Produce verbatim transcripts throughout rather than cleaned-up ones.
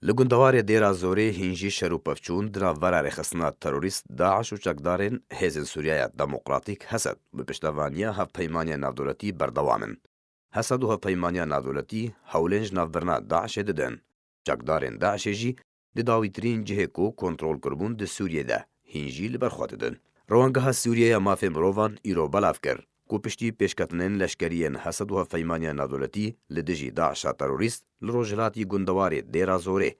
Li gundewarê Dêra Zorê hîn jî şer û pevçûn di navbera rêxistina terorîst DAIŞ û çekdarên Hêzên Sûriyeya Demokratîk, HESED, bi piştevaniya Hevpeymaniya Navdewletî berdewam in. HESED û Hevpeymaniya Navdewletî hewlên ji navbirina DAIŞê didin. Çekdarên DAIŞê jî di dawîtirîn cihê ku kontrol kiribûn di Sûriyê de hîn jî li ber xwe didin. Rewangeha Sûriye ya Mafê Mirovan îro belav kir ku piştî pêşketinên leşkerî yên HESED û Hevpeymaniya Navdewletî li dijî DAIŞa terorîst li rojhilatî gundewarê Dêra Zorê,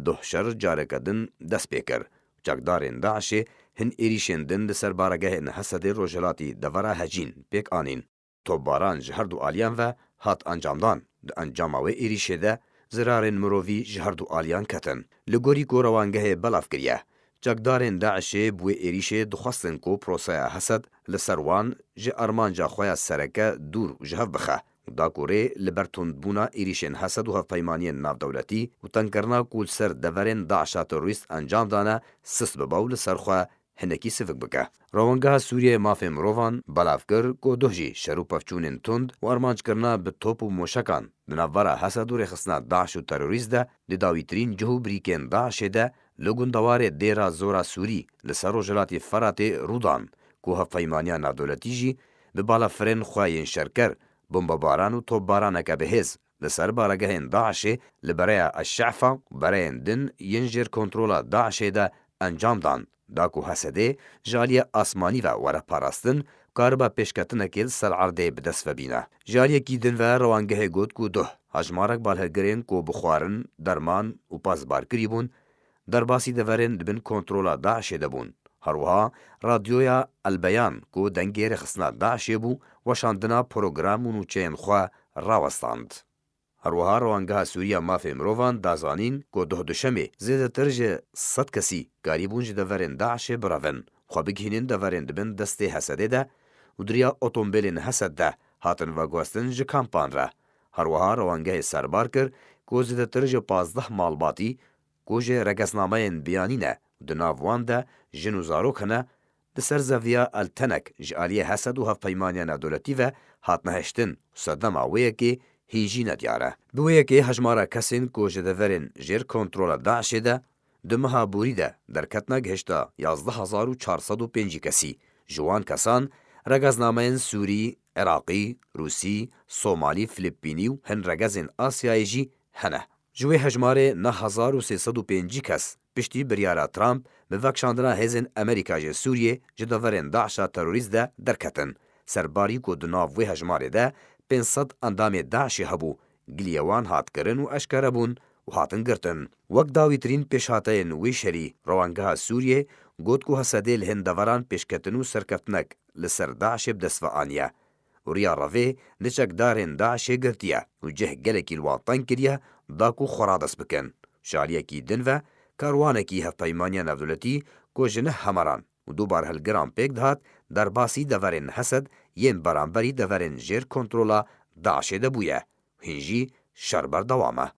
duh şer careke din dest pê kir. Çekdarên DAIŞê hin êrîşên din li ser baregehên HESEDê rojhilatî devera Hecîn pêk anîn. Topbaran ji her du aliyan ve hat encamdan. Di encama wê êrîşê de zirarên mirovî ji her du aliyan ketin. Li gorî ku rewangehê belav kiriye, çekdarên DAIŞê bi wê êrîşê dixwestin ku proseya HESED li ser wan ji armanca xwe ya sereke dûr ji hev bixe û da ku rê li ber tundbûna êrîşên HESED û hevpeymaniyên navdewletî û tengkirina ku li ser deverên DAIŞa terorîst encam dane sist bibe û li ser xwe hinekî sivik bike. Rewangeha Sûriyeyê Mafê Mirovan belav kir ku duh jî şer û pevçûnên tund û armanckirina bi top û moşekan di navbera HESED û rêxistina DAIŞ û terorîst de di dawîtirîn cih û birîkên DAIŞê de li gundewarê Dêra Zora Sûrî li ser rojhilatî Feratê rû dan ku Hevpeymaniya Navdewletî jî bi balafirên xwe yên şerker, bombebaran û topbaraneke bihêz li ser baregehên DAIŞê li bereya Eşşefa û bereyên din yên jêr kontrola DAIŞê de encam dan, da ku HESEDê ji aliyê asmanî ve were parastin, karibe pêşketinekê li ser erdê bi dest ve bîne. Ji aliyekî din ve rewangehê got ku duh hejmarek balhilgirên ku bi xwarin, derman û pez bar kirî bûn, derbasî deverên di bin kontrola DAIŞê de bûn. Her wiha radyoya El Beyan ku dengê rêxistina DAIŞê bû, weşandina program û nûçeyên xwe rawestand. Her wiha Rewangeha Sûriya Mafê Mirovan da zanîn ku duh duşemê zêdetir ji sed kesî karîbûn ji deverên DAIŞê birevin, xwe bigihînin deverên di bin destê HESEDê de û di riya otombêlên HESED de hatin veguhestin ji kampan re. Her wiha rewangehê serbar kir ku zêdetir ji pazdeh malbatî ku ji regeznameyên biyanî ne, di nav wan de jin û zarok hene, di ser zeviya El Tenek ji aliyê HESED û Hevpeymaniya Navdewletî ve hatine hiştin û sedema wê yekê hîn jî nediyar e. Bi wê yekê hejmara kesên ku ji deverên jêr kontrola DAIŞê de di meha borî de derketine gihişta yazdeh hezar û çar sed û pêncî kesî. Ji wan kesan regeznameyên Sûrî, Iraqî, Rûsî, Somalî, Filipînî û hin regezên Asyayê jî hene. Ji wê hejmarê neh hezar û sê sed û pêncî kes piştî biryara Trump bi vekişandina hêzên Amerîka ji Sûriyê ji deverên DAIŞa terorîst de derketin. Serbarî ku di nav wê hejmarê de pênc sed endamê DAIŞê hebû, giliyê wan hat kirin û eşkere bûn û hatin girtin. Wek dawîtirîn pêşhateyên wê şerî, Rewangeha Sûriyê got ku HESEDê li hin deveran pêşketin û serkeftinek li ser DAIŞê bi dest ve aniye û riya revê li çekdarên DAIŞê girtiye û cih gelekî li wan teng kiriye da ku xwe radest bikin. Ji aliyekî din ve karwanekî Hevpeymaniya Navdewletî ku ji neh hemeran û du barhilgiran pêk dihat, derbasî deverên HESED yên beramberî deverên jêr kontrola DAIŞê de bûye. Hîn jî şer berdewam e.